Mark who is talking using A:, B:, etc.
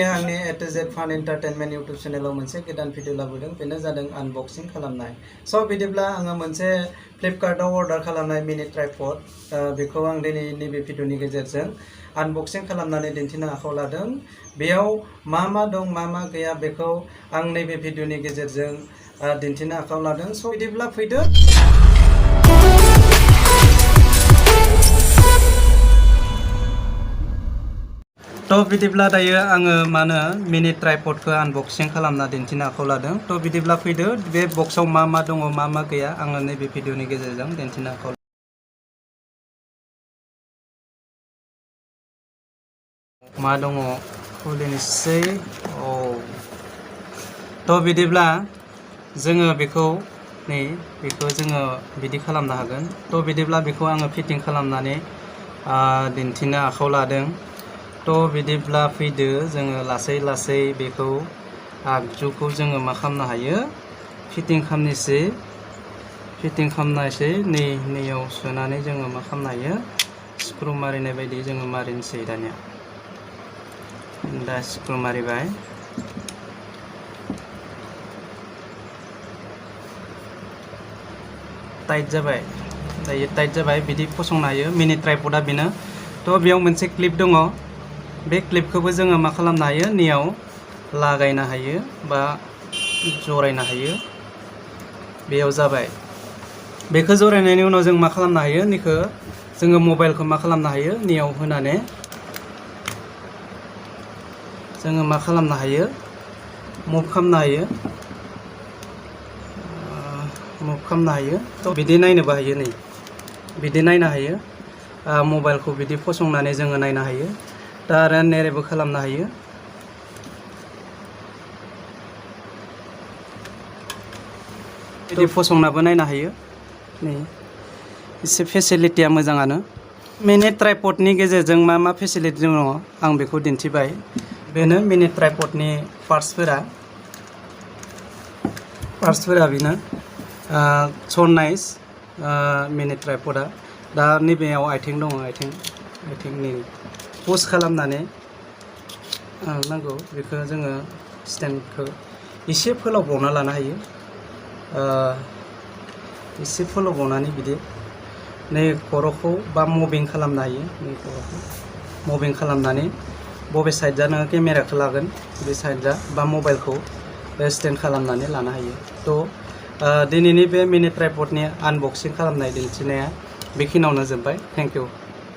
A: आंनि A to Z Fun Entertainment YouTube चेनेलाव मोनसे गोदान भिडिअ लाबोदों बेनो जादों आनबक्सिं खालामनाय स' बिदिब्ला आङो मोनसे फ्लिपकार्टआव अर्डार खालामनाय मिनि ट्राइपड बेखौ आं दिनै नैबे भिडिअनि गेजेरजों आनबक्सिं खालामनानै दिन्थिनो आखायाव लादों बेयाव मा दं मा गैया बेखौ आं नैबे भिडिअनि गेजेरजों दिन्थिनो आखायाव लादों स' बिदिब्ला फैदो तो बिदिब्ला दायो आङो मानो मिनि ट्राइपडखौ आनबक्सिं खालामना दिन्थिनो आखायाव लादों तो बिदिब्ला फैदो बे बक्सआव मा दङ मा गैया आङो नैबे भिडिअनि गेजेरजों दिन्थिनो आखायाव मा दङ खुलिनोसै तो बिदिब्ला जोङो बेखौ जोङो बिदि खालामनो हागोन तो बिदिब्ला बेखौ आङो फिटिं खालामनानै दिन्थिनो आखायाव लादों तो बिदिब्ला फैदो जोङो लासै बेखौ आगजुखौ जोङो मा खालामनो हायो फिटिं खालामनोसै नैयाव सोनानै जोङो मा खालामनो हायो स्क्रू मारिनाय बायदि जोङो मारिनोसै दानिया दा स्क्रू मारिबाय टाइट जाबाय दायो टाइट जाबाय बिदि फसंनो हायो मिनि ट्राइपडा बेनो तो बेयाव मोनसे क्लिप दङ बे क्लिपखौबो जोङो मा खालामनो हायो नियाव लागायनो हायो बा जरायनो हायो बेयाव जाबाय बेखौ जरायनायनि उनाव जों मा खालामनो हायो निखौ जोङो मबाइलखौ मा खालामनो हायो नियाव होनानै जोङो मा खालामनो हायो मुभ खालामनो हायो तो बिदि नायनोबो हायो नै बिदि नायनो हायो मबाइलखौ बिदि फसंनानै जोङो नायनो हायो दा आरो नेरेबो खालामनो हायो बिदि फसंनाबो नायनो हायो नै एसे फेसिलिटिया मोजाङानो मिनि ट्राइपडनि गेजेरजों मा फेसिलिटि दङ आं बेखौ दिन्थिबाय बेनो मिनि ट्राइपडनि पार्ट्सफोरा बेनो स' नाइस मिनि ट्राइपडा दा नैबेयाव आथिं दङ आथिंनि पुश खालामनानै नांगौ बेखौ जोङो स्टेन्डखौ एसे फोलावबावना लानो हायो एसे फोलावबावनानै बिदि नै खर'खौ बा मुभिं खालामनो हायो नै खर'खौ मुभिं खालामनानै बबे साइडजा नोङो केमेराखौ लागोन बे साइडजा बा मबाइलखौ स्टेन्ड खालामनानै लानो हायो थ' दिनैनि बे मिनि ट्राइपडनि आनबक्सिं खालामनाय दिन्थिनाया बेखिनियावनो जोब्बाय थेंक इउ